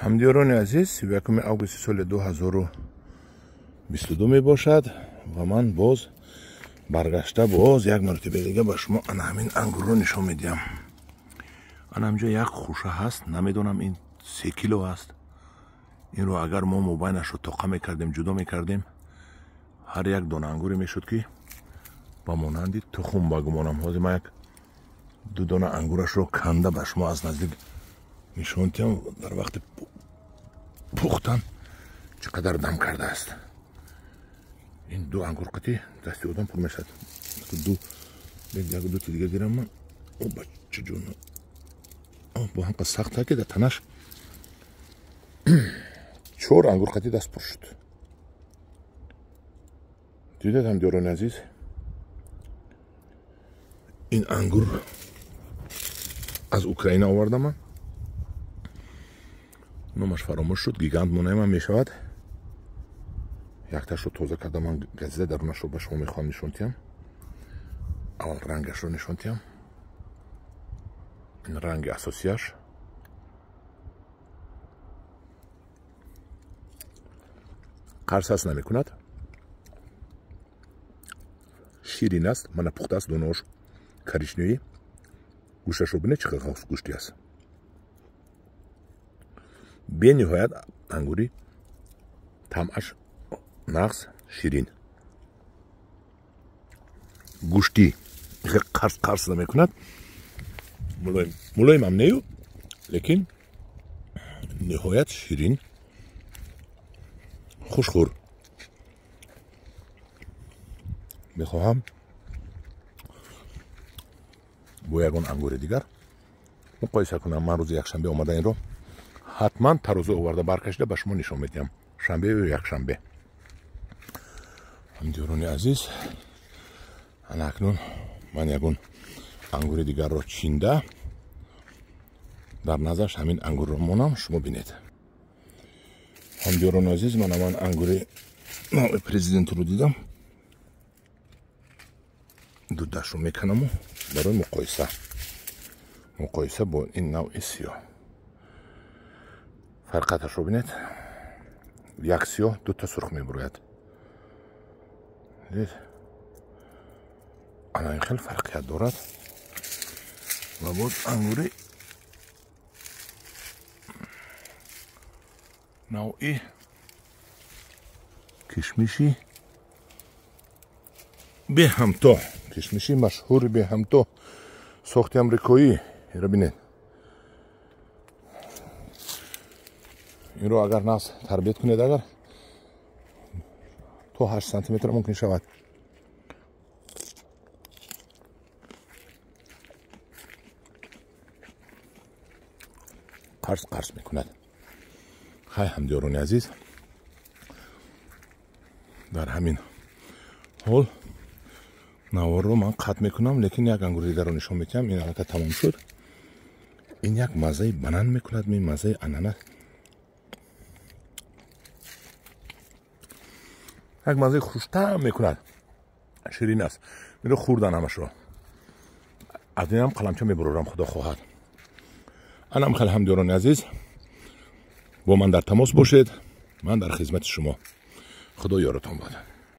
Ҳамдиёрони азиз, 31 августи соли 2022 мебошад ва ман боз баргашта боз як маротиба дига ба шумо ана ҳамин ангурро нишон медиҳам. Ана ҳамҷо як хуша ҳаст, намедонам ин 3 кило аст. Инро агар мо мобайнашро тоқа мекардем, ҷудо мекардем, ҳар як дона ангуре мешуд ки ба монанди тухм ба гумонам. Ҳозир ман як ду дона ангурашро канда ба шумо аз наздик нишон диҳам, дар вақти пухтан чӣ қадар дам кардааст. Ин ду ангур қати дасти одам пур мешавад. Ду як ду ти дига гирам ман. О бача ҷон, бо ҳам қад сахт ки дар танаш 4 ангур қати даст пур шуд. Дидед ҳамдиёрони азиз, ин ангур аз Украина овардам ман. Номаш фаромӯш шуд, гигант монаимам мешавад. Якташро тоза кардам ман, газида дарунашро ба шумо мехоҳам нишон диҳам. Аввал рангашро нишон диҳам. Ин ранги асосияш. Қарсас намекунад, ширин аст, мана пухта аст, донаош коричневӣ. Гӯшташро бинед чӣ қадар ғафс гӯштӣ аст. Бениҳоят ангури тамъаш нағз, ширин, гӯштӣ, қарс қарс намекунад, мулоимам нею, лекин ниҳоят ширин, хушхӯр. Мехоҳам бо ягон ангури дигар муқоиса кунам. Ман рӯзи якшанбе омада инро ҳатман тарозу оварда баркашида ба шумо нишон медиҳам. Шанбе ё якшанбе. Ҳамдиёрони азиз, ана акнун ман ягон ангури дигарро чинда дар назарш ҳамин ангурро монам, шумо бинед. Ҳамдиёрони азиз, мана ман ангури навъи президентро дидам, дудашро меканаму барои муқоиса бо ин навъи сиёҳ. Фарқаташро бинед, як сиёҳ дута сурх мебурояд. Дид, ана ин хел фарқият дорад. Ва боз ангури навъи кишмиши беҳамто, кишмиши машҳури беҳамто, сохти амрикоӣ. Инро бинед, инро агар нағз тарбият кунед, агар то 8 сантиметр мумкин шавад. Қарс қарс мекунад. Хай ҳамдиёрони азиз, дар ҳамин ҳол наворро ман қатъ мекунам, лекин як ангури дигарро нишон медиҳам. Ин аллакай тамом шуд. Ин як маззаи банан мекунад, ин маззаи ананас, як маззаи хуштаъм мекунад, ширин аст. Инро хӯрдан ҳамашро. Аз инам қаламча мебурорам, худо хоҳад. Анам хеле ҳамдиёрони азиз, бо ман дар тамос бошед, ман дар хизмати шумо. Худо ёротон бод.